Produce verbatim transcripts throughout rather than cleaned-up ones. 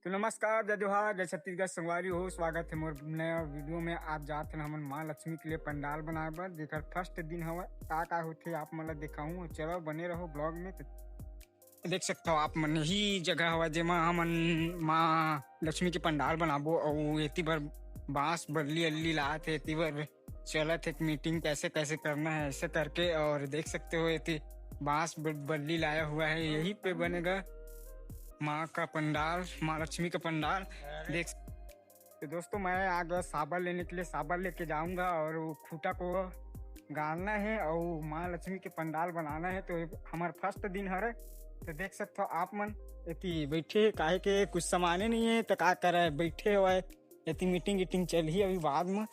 तो नमस्कार, जय जोहार, जय छत्तीसगढ़। संगवारी हो, स्वागत हे मोर नया वीडियो में। आज जात हन हमन माँ लक्ष्मी के लिए पंडाल बनाए बर, जेकर फर्स्ट दिन हवय। का का होथे आप मन ला देखाहूँ, चलो बने रहो ब्लॉग में। तो देख सकत हो आप मन, यही जगह हवय जेमा हमन माँ लक्ष्मी के पंडाल बनाबो। अउ एती बर बांस बल्ली अल्ली लात हे, एती बर चलत हे मीटिंग, कैसे कैसे करना है ऐसे करके। और देख सकते हो एती बांस ब-, बल्ली लाया हुआ है, यहीं पे बनेगा माँ का पंडाल, माँ लक्ष्मी का पंडाल। देख, तो दोस्तों, मैं आ गया साबर लेने के लिए, साबर लेके जाऊंगा और वो खूंटा को गाड़ना है और माँ लक्ष्मी के पंडाल बनाना है। तो हमार फर्स्ट दिन हरे, तो देख सकते हो आप मन एती बैठे हे, काहे के कुछ सामाने नहीं है तो का करे, बैठे हुआ है। एती मीटिंग ईटिंग चलही अभी बाद में।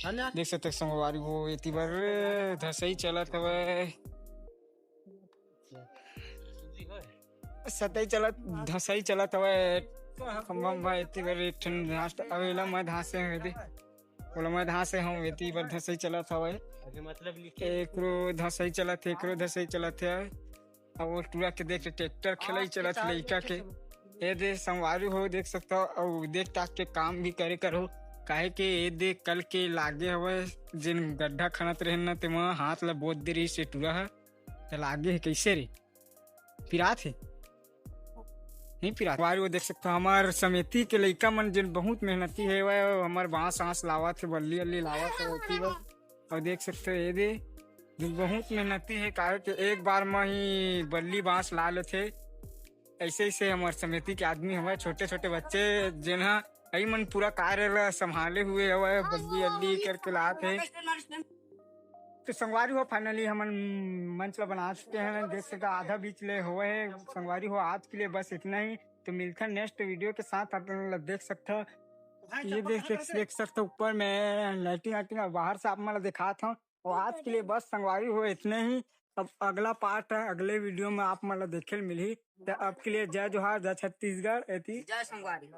देख सकते हो संगवारी हो, एती बर धसई चलत हवय, सतई चलत, धसई चलत हवय। खम्भा म एती बर एक ठन धास अवेला, मैं धासे हूँ एती, ओला मैं धासे हूँ, एती बर धसई चलत हवय। एकरो धसई चलत हे, एकरो धसई चलत हे। अब वो टूरा के देख, ट्रैक्टर खेलई चलत हे लइका के। ए दे संगवारी हो, देख सकत हो, अउ देख ताक के काम भी करे करो, काहे के ए दे कल के लागे हवय, जेन गड्ढा खनत रहेन न, तेमा हाथ ला बोत दे रहिस हे टूरा ह, त लागे हे। कैसे रे, पिरात हे? नहीं पिरात। संगवारी हो, देख सकत हो, हमर समिति के लइका मन जेन बहुत मेहनती हे, वो हमर बांस आंस लावत हे, बल्ली अल्ली लावत हे, ओती बर। अउ देख सकत हो, ए दे, जो बहुत मेहनती हे, काहे के एक बार म ही बल्ली बांस ला लेथे। ऐसे ऐसे हमर समिति के आदमी हवय, छोटे छोटे बच्चे, जेन ह अई मन पूरा कार्य ला संभाले हुए हवय, बल्ली अल्ली करके लात हे। तो संगवारी हो, finally हमन मंच ला बना चुके हैं, देख सकते आधा बीच ले हुए है। संगवारी हो, आज के लिए बस इतना ही, तो मिलथन नेक्स्ट वीडियो के साथ। आप मन ला देख सकते हो, ये देख, देख, देख सकते हो ऊपर में लाइटिंग वाइटिंग, और बाहर से आप मन ला दिखात हूँ। और आज के लिए बस संगवारी हो इतने ही। अब अगला पार्ट है, अगले वीडियो में आप मन ला देखे ल मिलही। तो अब के लिए जय जोहार, जय छत्तीसगढ़। एती जय संगवारी।